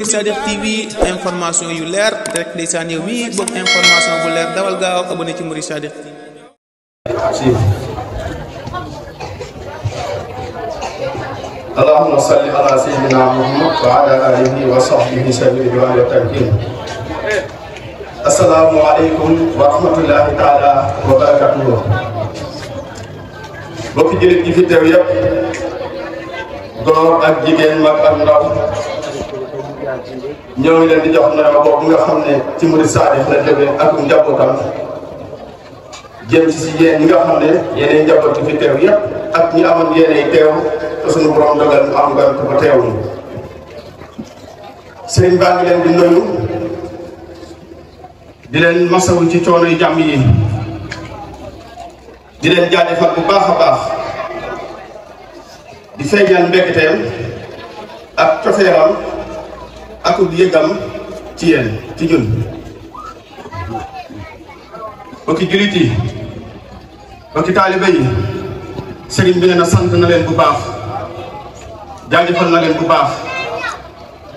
Sadikh TV information yu leer rek ndeysaan yow mi bëgg information bu leer dawal gaaw abonné ci Mouride Sadikh TV. Allahumma salli ala sayyidina Muhammad wa ala alihi wa sahbihi sabil wa tamkin. Assalamu alaykum wa rahmatullahi ta'ala wa barakatuh. Bokk julit yi fi teew yépp góor ak jigéen mag ak ndaw ñoo ngi leen di jox na boobu nga xam ne ci Mouride Sadikh la jóge ak njabootam jëm ci yéen ñi nga xam ne yéenay njaboot fi teew yépp ak ñi amoon yéenay teew te suñu borom dogal mu am gan ko teew ñu sëriñ baa ngi leen di nuyu di leen masawu ci coono yu jàmm yi di leen jaajëfal bu baax a baax di feeñal mbégteem ak cofeeram ak yëgam ci yéen ci ñun bokki jullit yi bokki taalibe yi sëriñ bi nee na sant na leen bu baax jaajëfal na leen bu baax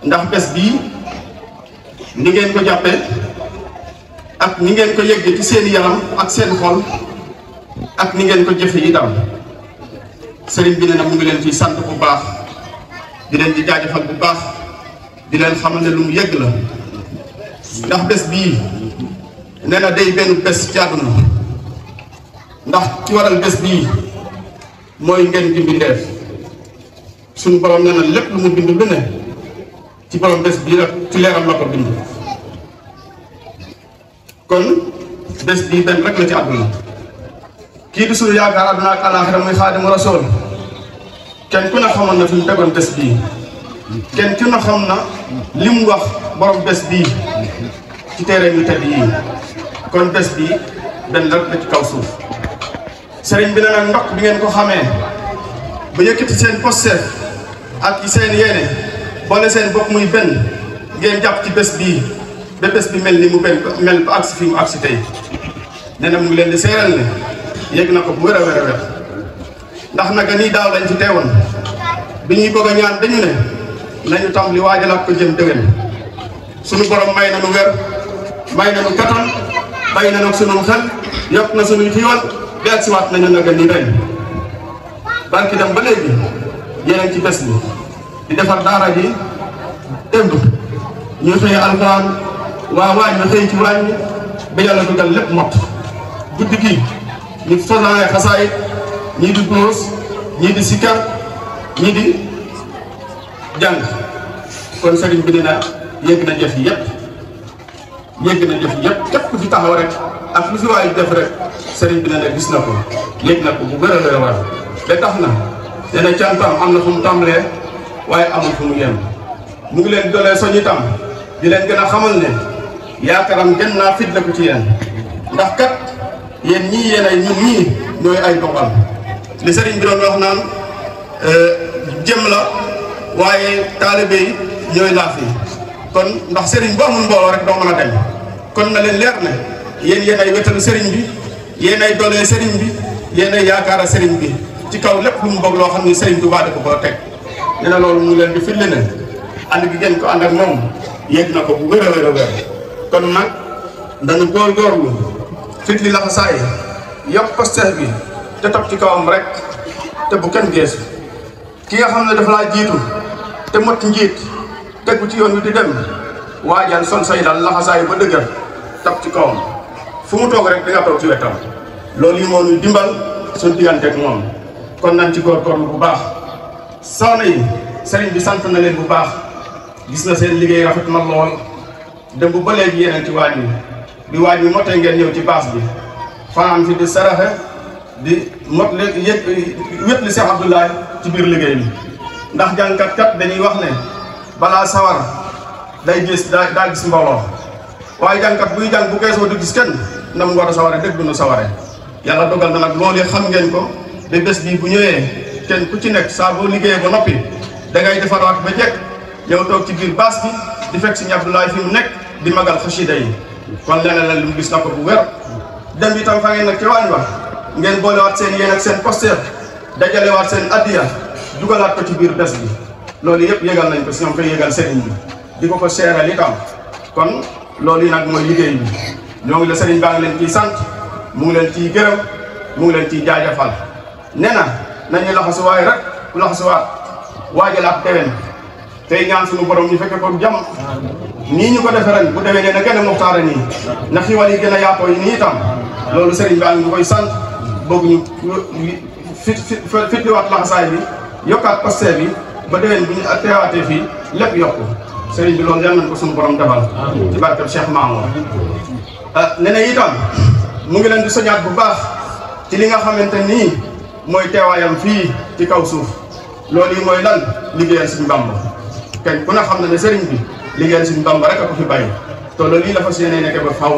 ndax bés bii ni ngeen ko jàppe ak ni ngeen ko yëgge ci seen yaram ak seen xol ak ni ngeen ko jëfe itam sëriñ bi nee na mu ngi leen ciy sant bu baax di leen di jaajëfal bu baax di leen xamal ne lu mu yëgg la ndax bés bii nee na day benn bés ci àdduna ndax ci waral bés bii mooy ngeen di mbindeef suñu borom nee na lépp lu mu bind lu ne ci borom bés bii rek ci leeram la ko bind kon bés bii benn rek la ci àdduna kii di suñu yaakaar àdduna ak alaaxira muy Xaadimu Rasuul kenn ku ne xamoon na fi mu tegoon bés bii kenn ku ne xam na li mu wax borom bés bii ci téere yu tedd yii kon bés bii benn rek la ci kaw suuf sëriñ bi ne nag ndokk bi ngeen ko xamee ba yëkkati seen posteef ak seen yéene boole seen bopp muy benn ngeen jàpp ci bés bii ba bés bi mel ni mu mel ba agsi fi mu agsi tey nee na mu ngi leen di seeral ne yëg na ko bu wér a wér a wér ndax naka nii daaw lañ ci teewoon bi ñuy bëgg a ñaan dañu ne nañu tàmbali waajalaat ko jëm déwén suñu borom may na nu wér may na nu kattan may na nu sunu xel yokk na suñuy xiiwal bi ak siwaat nañu naka nii ren barki dem ba léegi yéen ci bés bi di defar daara ji démb ñu xëy alxuraan waañ na xëy ci waañ bi ba yàlla dugal lépp mot guddi gi ñu fasaane xasaayit ñii di duus ñii di sikkar ñii di jàng kon sëriñ bi dina yëg na jëf yi yëpp képp ku fi taxaw rek ak lu fi waay def rek sëriñ bi ne gis na ko yëg na ko bu gën a doy waar ba tax na dina cantam am na fu mu tàmbalee waaye amul fu mu yem mu ngi leen dolee soñ itam di leen gën a xamal ne yaakaaram gën naa fit la ko ci yéen ndax kat yéen ñii yéen ay ñun ñii ñooy ay doxal li sëriñ bi doon wax naan jëm la waaye taalibe yi ñooy laaf yi kon ndax sëriñ bu amul mbooloo rek doo mën a dem kon na leen leer ne yéen ay wetalu sëriñ bi yéen ay doolee sëriñ bi yéen ay yaakaara sëriñ bi ci kaw lépp lu mu bëgg loo xam ni sëriñ Tuubaa da ko ko teg nee na loolu mu leen di firnde ne ànd gi ngeen ko ànd ak moom yéeg na ko bu wér a wér a wér kon nag dañu góorgóorlu fit li laxa saay yokk posteef bi te topp ci kawam rek te bu kenn geesu ki nga xam ne dafa laa jiitu te mot njiit tegu ci yoon wi di dem waajal son say daal laxasaay ba dëgër topp ci kawam fu mu toog rek da nga toog ci wetam loolu yi moo ñuy dimbal suñu diggante ak moom kon nañ ci góorgóorlu bu baax soxna yi sëriñ bi sant na leen bu baax gis na seen liggéey rafet na lool dem bu ba léegi yeneen ci waañ wi bi waañ wi motee ngeen ñëw ci baas bi fanaan fi di saraxe di mot wét li Cheikh Abdoulaye ci biir liggéey bi ndax jàngkat kat dañuy wax ne balaa sawar day gis daa gis mbooloo waaye jàngkat buy jàng bu geesoo du gis kenn na mu war a saware dëgg na saware yàlla dogal na nag loolu xam ngeen ko ba bés bii bu ñëwee kenn ku ci nekk saa boo liggéeyee ba noppi dangay defaraat ba jekk ñëw toog ci biir baas bi di fekk Sëriñ Abdoulaye fi mu nekk di magal xasida yi kon leneen la lu mu gis na ko bu wér dem itam fa ngeen nag ci waañ wax ngeen boolewaat seen yéen ak seen posteer dajalewaat seen addiya dugalaat ko ci biir bés bi loolu yëpp yëgal nañ ko si ñoom koy yëgal sëriñ bi di ko seeral itam kon loolu yi nag mooy liggéey bi ñoo ngi la sëriñ baa ngi leen ciy sant mu ngi leen ciy gërëm mu ngi leen ciy jaajëfal nee na nañu laxasuwaay rek ku laxasuwaat waajal ak déwén tey ñaan suñu borom ñu fekke ko jàmm nii ñu ko defee ren bu déwénee na gën a muxtaare nii na xiwal yi gën a yaatoo yi nii itam loolu sëriñ baa ngi koy sant bëgg ñu fitliwaat laxasaay bi yokkaat paste bi ba déwén bu ñu teewaatee fii lépp yokku sëriñ bi loolu yal nañ ko suñu borom defal ci barkeb Cheikh Mamour nee na itam mu ngi leen di soñaat bu baax ci li nga xamante nii mooy teewaayam fii ci kaw suuf loolu yi mooy lan liggéeyal suñu Bamba kenn ku ne xam na ne sëriñ bi liggéeyal suñu Bamba rek a ko fi bàyyi te loolu lii la fas yéene nekk ba faw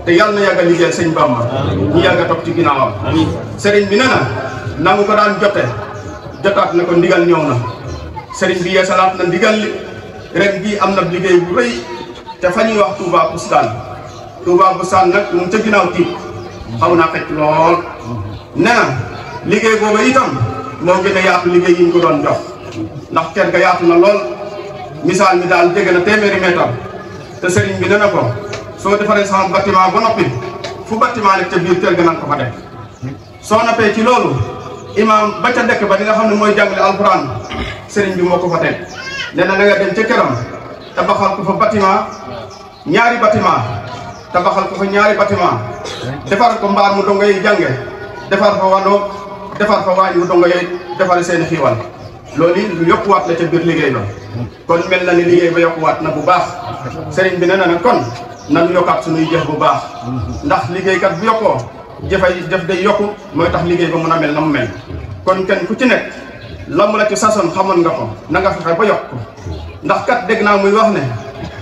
te yàlla na yàgg a liggéeyal sëñ Bamba ñu yàgg a topp ci ginnaawam sëriñ bi nee na nangu ko daan jotaat na ko ndigal ñëw na sëriñ bi yeesalaat na ndigal li ren gii am na liggéey bu rëy te fa ñuy wax Touba Boustane Touba Boustane nag mu ca ginnaaw tiit xaw naa xëcc lool nee na liggéey boobu itam moo gën a yaatu liggéey yi ñu ko doon jox ndax kër ga yaatu na lool misaal mi daal jege na téeméeri meetar te sëriñ bi nee na ko soo defaree sama bâtiment ba noppi fu bâtiment nekk ca biir kër ga nanga ko fa def soo noppee ci loolu imaam ba ca dëkk ba di nga xam ne mooy jàngale alxuraan sëriñ bi moo ko fa teg nee na nga dem ca këram tabaxal ko fa bâtiment ñaari bâtiment tabaxal ko fa ñaari bâtiment defar ko mbaar mu dongo yi jànge defar fa wàllu defar fa waañ mu dongo yi defal seen xiiwal loolu lu yokkuwaat la ca biir liggéey ba kon mel na ni liggéey ba yokkuwaat na bu baax sëriñ bi nee na nag kon nañu yokkaat suñuy jëf bu baax ndax liggéeykat bu yokkoo jëf day yokku mooy tax liggéey ba mën a mel na mu mel kon kenn ku ci nekk lamb la ci sason xamoon nga ko na nga fexe ba yokk ko ndax kat dégg naa muy wax ne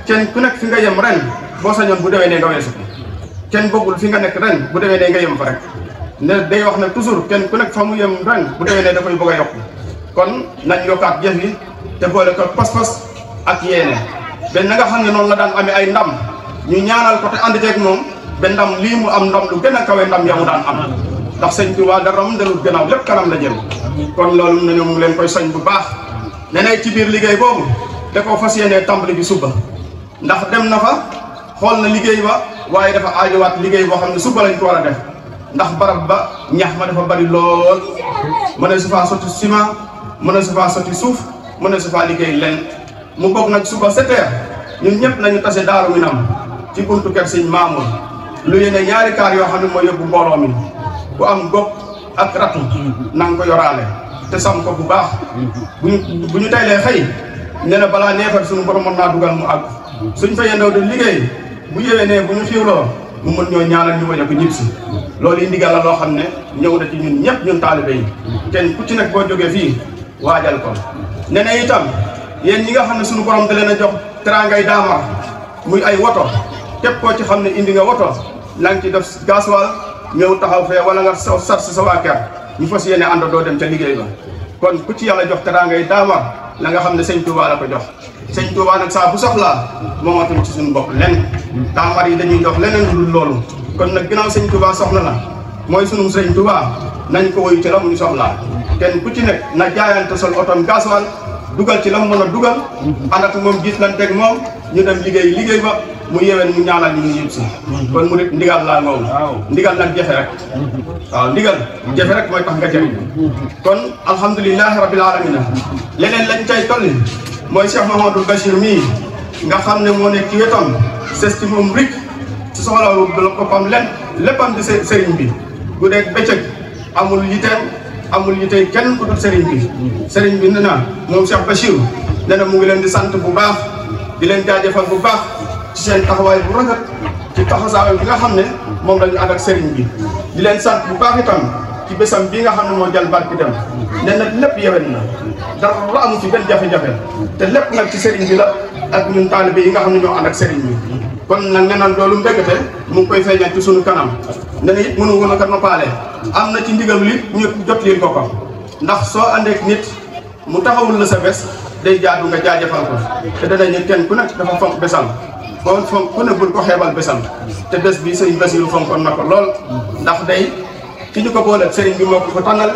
kenn ku nekk fi nga yem ren boo sañoon bu déwénee nga weesu ko kenn bëggul fi nga nekk ren bu déwénee nga yem fa rek ne day wax ne toujours kenn ku nekk fa mu yem ren bu déwénee da koy bëgg a yokk kon nañ yokkaat jëf yi te boole ko pas-pas ak yéene benn na nga xam ne noonu la daan amee ay ndam ñu ñaanal ko te ànd ceeg moom ba ndam lii mu am ndam lu gën a kawe ndam ya mu daan am ndax sëñ Tuubaa dara mu delul gannaaw lépp kanam la jël kon loolu nañu mu leen koy soñ bu baax ne nay ci biir liggéey boobu da koo fas yéenee tàmbali bi suba ndax dem na fa xool na liggéey ba waaye dafa aajowaat liggéey boo xam ne suba lañ ko war a def ndax barab ba ñax ma dafa bari lool mën na su faa sotti ciment mën na su faa sotti suuf mën na su faa liggéey leen mu bokk nag suba 7 heures ñun ñëpp nañu tase Daaru Minam ci buntu kër sëñ Mamour lu yéene ñaari kaar yoo xam ne mooy yóbbu mbooloo mi ku am gopp ak ratu na nga ko yoraale te sam ko bu baax bu ñu taylee xëy nee na balaa neefar suñu borom mën naa dugal mu àgg suñ fa yendoo di liggéey bu yéwénee bu ñu xiwloo mu mën ñoo ñaanal ñu wañe ko ñib si loolu yi ndigal la loo xam ne ñëw na ci ñun ñëpp ñun taalibe yi kenn ku ci nekk boo jógee fii waajal ko ne na itam yéen ñi nga xam ne suñu borom da leen a jox teraangay daamar muy ay woto képp koo ci xam ne indi nga woto la nga ci def gasoil ñëw taxaw fee wala nga sar si sa waa kër ñu fas yéene ànd doo dem ca liggéey ba kon ku ci yàlla jox teraangay daamar la nga xam ne sëñ Touba la ko jox sëñ Touba nag saa bu soxlaa moomatul ci suñu bopp lenn daamar yi dañuy jox leneen lu dul loolu kon nag ginnaaw sëñ Touba soxla na mooy sunu sëñ Touba nañ ko woyu ci la mu ñu soxlaa kenn ku ci nekk na jaayante sol otom gasoil dugal ci la mu mën a dugal ànd ak moom gis lan teg moom ñu dem liggéey ba mu yeween mu ñaanal ñu ngi yëpp si kon mu nit ndigal laa ngoom ndigal nag jafe rek waaw ndigal jafe rek mooy tax nga jëriñ kon alhamdulilahi rabbil alamina leneen lañ cay tolli mooy Cheikh Mahamadou Bachir mii nga xam ne moo nekk ci wetam sës ci moom rik ci soxlawu boppam léppam di sëriñ bi bu dee bëccëg amul yitey kenn ku dul sëriñ bi nee na moom Cheikh Bachir nee na mu ngi leen di sant bu baax di leen jaajëfal bu baax ci seen taxawaay bu rafet ci taxawaay bi nga xam ne moom lañu ànd ak sëriñ bi di leen sant bu baax itam ci bésam bii nga xam ne moo jàll barki dem nee na lépp yewen na dara amu ci benn jafe-jafe te lépp nag ci sëriñ bi la ak ñun taalibe yi nga xam ne ñoo ànd ak sëriñ bi kon nag nee na loolu mbégte mu ngi koy feeñal ci sunu kanam nee na it mënu woon a kat noppaale am na ci ndigal li ñu jot leen ko ndax soo àndeek nit mu taxawul la sa bés day jaadu nga jaajëfal ko te danañu kenn ku nekk dafa fonk bésam boo fonk ku ne bul ko xeebal bésam te bés bi sëriñ Basiru fonkoon na ko lool ndax day ki ñu ko boole sëriñ bi moo ko tànnal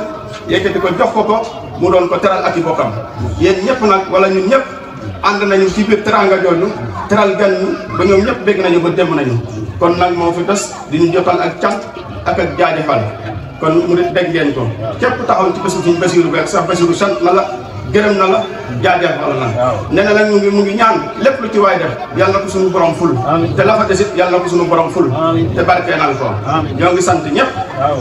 yëkkati ko jox ko mu doon ko teral ak i bokkam yéen ñëpp nag wala ñun ñëpp ànd nañu ci biir teranga jooju teral gan ñi ba ñoom ñëpp bégg nañu ba dem nañu kon nag moo fi des di ñu jotal ak cant ak jaajëfal kon mu nit dégg ngeen ko képp taxaw ci bésu Sëriñ Basiru beeg sax Basiru sant na la gërëm na la jaajëfal na nee na nag mu ngi ñaan lépp lu ci waay def yàlla na ko suñu borom ful te la fa desit yàlla na ko suñu borom ful te barkeenal ko ñoo ngi sant ñëpp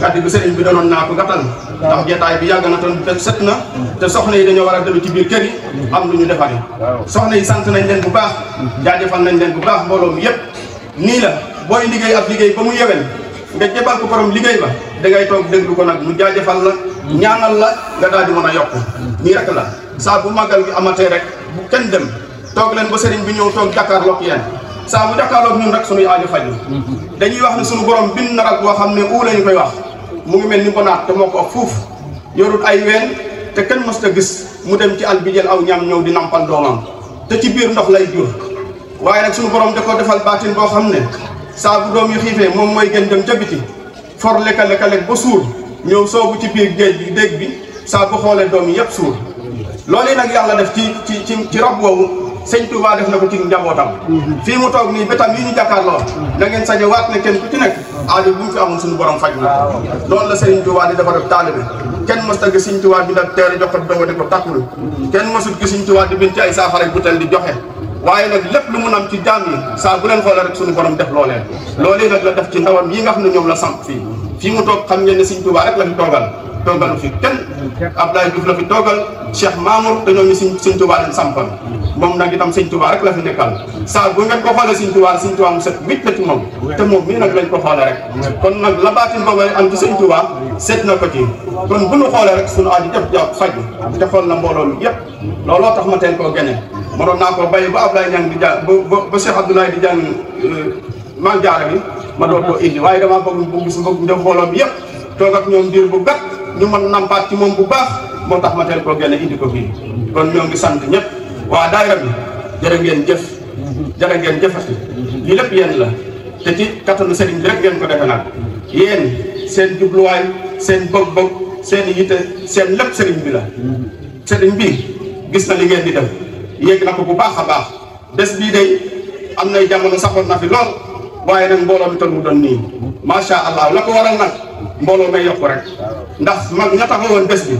kàddu bi sëriñ bi doonoon naa ko gàttal ndax jotaay bi yàgg na te set na te soxna yi dañoo war a dellu ci biir kër yi am lu ñu defari soxna yi sant nañ leen bu baax jaajëfal nañ leen bu baax mbooloo mi yëpp nii la booy liggéey ab liggéey ba mu yewen nga jébal ko borom liggéey ba da ngay toog déglu ko nag mu jaajëfal la ñaanal la nga daal di mën a yokk nii rek la saa bu màggal gi amatee rek bu kenn dem toog leen ba sëriñ bi ñëw toog jàkkaarloog yéen saa bu jàkkaarloog ñun rek sunuy aajo faju dañuy wax ne sunu borom bind na rak boo xam ne uu lañu koy wax mu ngi mel ni bonaat te moo ko wax fuuf yorut ay ween te kenn mës ta gis mu dem ci àll bi jël aw ñam ñëw di nampal doomam te ci biir ndox lay jur waaye nag sunu borom da ko defal baatin boo xam ne saa bu doom yu xiifee moom mooy gën dem ca biti for lekka-lekka-lekk ba suur ñëw soobu ci biir géej bi dégg bi saa bu xoolee doom yi yëpp suur loolu nag yàlla def ci rob woowu sëñ Touba def na ko ci njabootam fii mu toog nii bétam yi ñu jàkkaarloo na ngeen sañe waat ne kenn ku ci nekk aajo bu mu fi amoon suñu borom faj na loolu la sëriñ Touba di dafa def taalibe kenn mës ta gis sëñ Touba bi nag teere jox ko donga di ko takkul kenn mësut gis sëñ Touba di bind ci ay saafara butel di joxe waaye nag lépp lu mu nam ci jaam yi saa bu leen xoolee rek suñu borom def loolee loolu nag la def ci ndawam yi nga xam ne ñoom la samp fii mu toog xam ngeen ne sëñ Touba rek la fi toogalu fi kenn Abdoulaye Diouf la fi toogal Cheikh Mamour te ñooñu sëñ Touba leen sampal moom nag itam sëñ Touba rek la fi nekkal saa bu ngeen ko xoolee sëñ Touba mu set wicc la ci moom te moom mii nag lañ ko xoolee rek kon nag la baatin boobu am ci sëñ Touba seet na ko ci kon bu ñu xoolee rek suñu aajo jëpp jàpp faj te xool na mbooloo mi yëpp looloo tax ma teel koo gene mënoon naa koo bàyyi ba Abdoulaye Niang di jàng ba Cheikh Abdoulaye di jàng Maam Jaara bi ma doon koo indi waaye damaa bëgg bu gis mbooloo mi yëpp toog ak ñoom diir bu gàtt ñu mën nampaat ci moom bu baax moo tax ma teel koo génne indi ko fii kon ñoo ngi sant ñëpp waa daayira bi jërë ngeen jëf jërë ngeen jëfati lii lépp yéen la te ci kattanu sëriñ bi rek ngeen ko defe nag yéen seen jubluwaay seen bëgg-bëgg seen yitte seen lépp sëriñ bi la sëriñ bi gis na li ngeen di def yéeg na ko bu baax a baax bés bii day am nay jamono saxoon na fi lool waaye nag mbooloo mi toll mu doon nii macha allah la ko waral nag mbooloo may yokk rek ndax mag ña taxawoon bés bi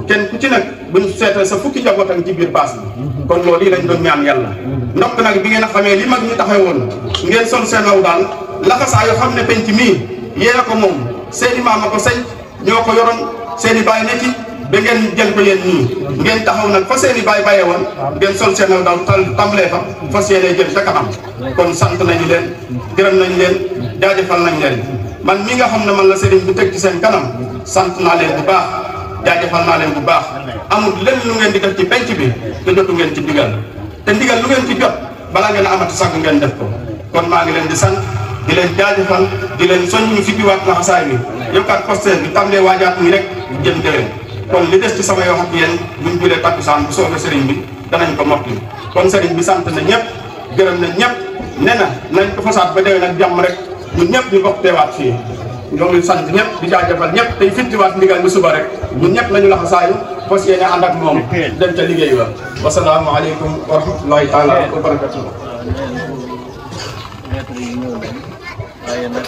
kenn ku ci nekk buñ seetee sa fukki njabootam ci biir baas bi kon loolu yi lañ doon ñaan yàlla ndokk nag bi ngeen a xamee li mag ñi taxawoon ngeen sol seen aw daal laxasaa yoo xam ne penc mii yéen a ko moom seen i maam a ko sañ ñoo ko yoroon seen i baay ne ci ba ngeen jël ko yéen nii ngeen taxaw nag fa seen i baay bàyyee woon ngeen sol seen aw daal tàmbalee fa fas yéenee jël ca kanam kon sant nañu leen gërëm nañ leen jaajëfal nañ leen man mi nga xam ne man la sëriñ bi teg ci seen kanam sant naa leen bu baax jaajëfal naa leen bu baax amul lenn lu ngeen di def ci penc bi te jotu ngeen ci ndigal te ndigal lu ngeen ci jot balaa ngeen a amati sàkk ngeen def ko kon maa ngi leen di sant di leen jaajëfal di leen soññ ñu fi diwaat laxasaay bi yokkaat poster bi tàmbalee waajaat ñi rek jëm déwén kon li des ci sama yoo xam yéen buñ julee takkusaan bu soobee sëriñ bi danañ ko mottali kon sëriñ bi sant na ñëpp gërëm na ñëpp nee na nañ ko fasaat ba déwén ak jàmm rek ñun ñëpp ñu bokk teewaat fii ñoo ngi sant ñëpp di jaajëfal ñëpp tey fittiwaat ndigal bi suba rek ñun ñëpp lañu laxasaayu fas yéene ànd ak moom dem ca liggéey ba wasalaamu aleykum wa rahmatullahi taala wa barakatuh waaye nag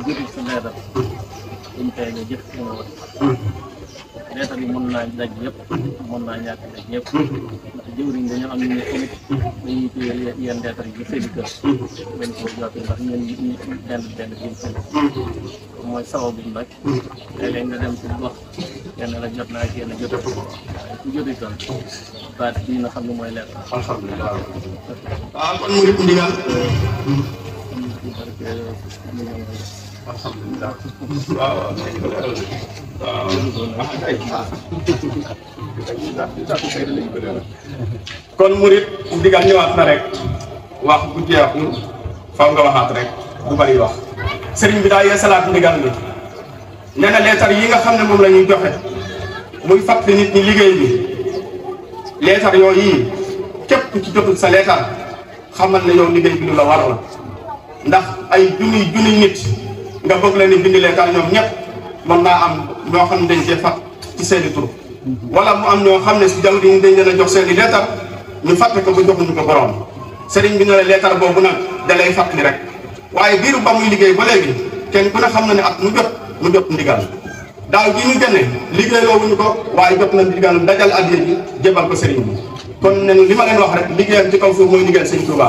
jëriñ si leetar dañ koy nga jëf si nga wax leetar yi mën naa daj yëpp mën naa ñàkk daj yëpp ndax jëwriñ dañoo am ne tamit dañuy téye yenn leetar yi seen i kër bañ ko jotee ndax ñun ñi benn biñ seen mooy sababu bi nag léeg-léeg nga dem ci wax kenn la jot naa kenn jot waaye ku joti toon baat bii nga xam ne mooy leetar alhamdulilah waaw kon mu ngi ndigal alhamdulilah waaw kon murit ndigal ñëwaat na rek wax bu jeexul faw nga waxaat rek bu bari wax sëriñ bi daa yeesalaat ndigal bi nee na leetar yi nga xam ne moom la ñuy joxe muy fàttali nit ñi liggéey bi leetar yooyu képp ku ci jotul sa leetar xamal ne yow liggéey bi lu la war la ndax ay junniy nit nga bëgg leen ni bind leetar ñoom ñëpp mën naa am ñoo xam ne dañ cee fat ci seeni tur wala mu am ñoo xam ne si jaww ji dañ leen a jox seeni leetar ñu fàtte ko ba joxuñu ko borom sëriñ bi ne la leetar boobu nag da lay fàttali rek waaye diiru ba muy liggéey ba léegi kenn ku ne xam na ne at mu jot ndigal daaw ji ñu génne liggéey loowuñu ko waaye jot na ndigal dajal addiya ji jébal ko sëriñ bi kon nen li ma leen wax rek liggéeyam ci kaw suuf mooy liggéeyal sëriñ Touba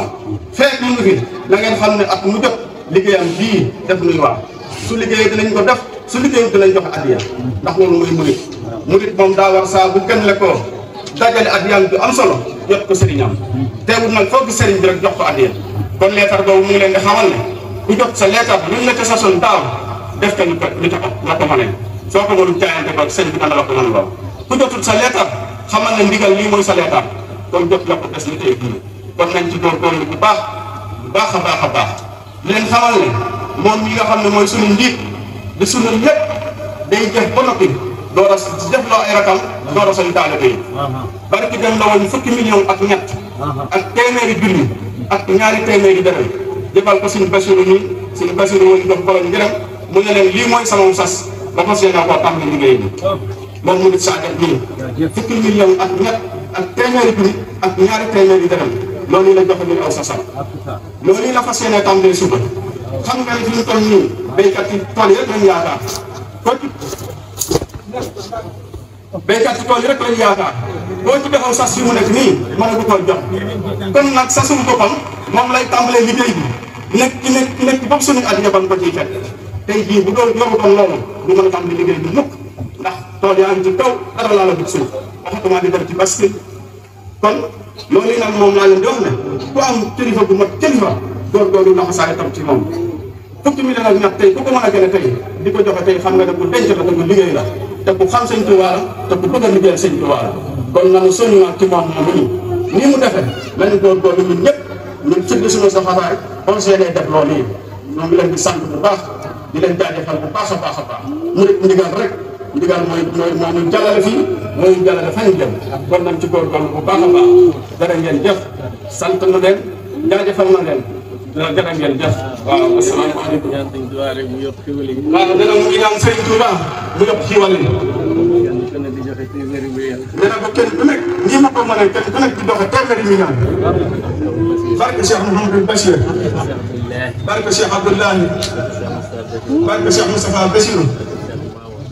feek ñu ngi fi na ngeen xam ne at mu jot liggéeyam bii def nuy waa su liggéeyee dinañ ko def su liggéeyee dinañ joxe addiya ndax loolu mooy murit moom daa war saa bu gën le ko dajale addiyaam ju am solo jot ko sëriñam teewul nag foog sëriñ bi rek jox ko addiya kon leetar boobu mu ngi leen di xamal ne ku jot sa leetar luñ la ca sasoon daaw def ko lu ca la ko mënee soo ko mënul jaayante ko sëriñ bi dana la ko mën lool ku jotul sa leetar xamal ne ndigal lii mooy sa leetar kon jot la ko des ni tey bii kon nañ ci góorgóorlu bu baax a baax di leen xamal ne moom mi nga xam ne mooy sunu njiit di sunu lépp day jëf ba noppi door a def loo ay rakam door a soñ taalibe yi barki dem la woon fukki million ak ñett ak téeméeri junni ak ñaari téeméeri dërëm jëfal ko suñu Basiru nii suñu Basiru woon jox borom njëram mu ne leen lii mooy sama sas ba fas yéene koo tàmbali liggéey bi moom mu nit saa def nii fukki million ak ñett ak téeméeri junni ak ñaari téeméeri dërëm loolu la joxe ñu aw sasam loolu la fas yéene tàmbali suba xam nga ne fi ñu toll nii béykat yi tool yi rek lañu yaakaar béykat yi tool yi rek lañu yaakaar boo ci defal sas yu mu nekk nii mën a ko koy jox kon nag sasum boppam moom lay tàmbalee liggéey bi nekk bopp suñu addiya ban ko ciy fekk tey jii bu doon yorutoon loolu du mën a tàmbali liggéey bi mukk ndax tool yaa ngi ci kaw dara laa la dugg suuf waxatuma di dem ci bascule kon loolu nag moom laa leen di wax ne ku am kilifa bu mat kilifa góorgóorlu ndax saa tam ci moom fukki million ak ñett tey ku ko mën a gën a tey di ko joxe tey xam nga ne ku denc la te ku liggéey la te ku xam sëñ Tuubaa la te ku bëgg a liggéeyal sëñ Tuubaa la kon nanu soññuwaat ci moom nii mu defee lañu góorgóorlu ñun ñëpp ñun cëgg suñu safafaay on seenee def loolu yi ñoo ngi leen di sant bu baax di leen jaajëfal bu baax a baax mu rek ndigal rek ndigal mooy ñu jàllale fii mooy ñu jàllale fañ jëm kon nañ ci góorgóorlu bu baax a baax dara ngeen jëf sant na leen jaajëfal na leen jërë ngeen jëf waaw asalaamaaleykum waaw dana mu ngi ñaan Sëriñ Tuuba mu yokk xiiwal yi dana ko kenn ku nekk nii ma ko mënee kenn ku nekk di doxe téeméeri million barke Cheikh Mouhamadou Bachir barke Cheikh Abdoulahi barke Cheikh Moustapha Bassirou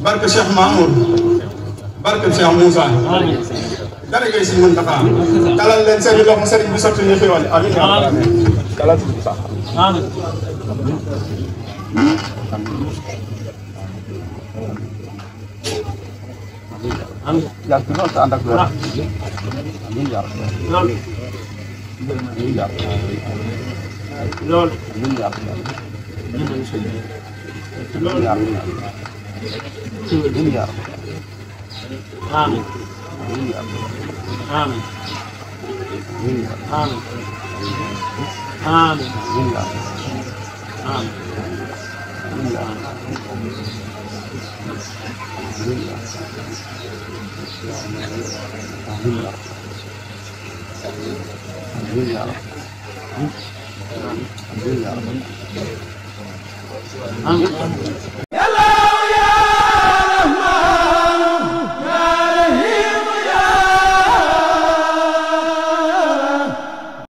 barke Cheikh Mamour barke Cheikh Moussa dara ngay si mën taxaa talal leen seen loxo sëriñ bi sotti ñu xiiwal amiin talal si sax amiin yàgg lool te ànd ak wér amiin yaa lool amiin yaa lool amiin yaa lool amiin yaa amiin آمين آمين آمين آمين آمين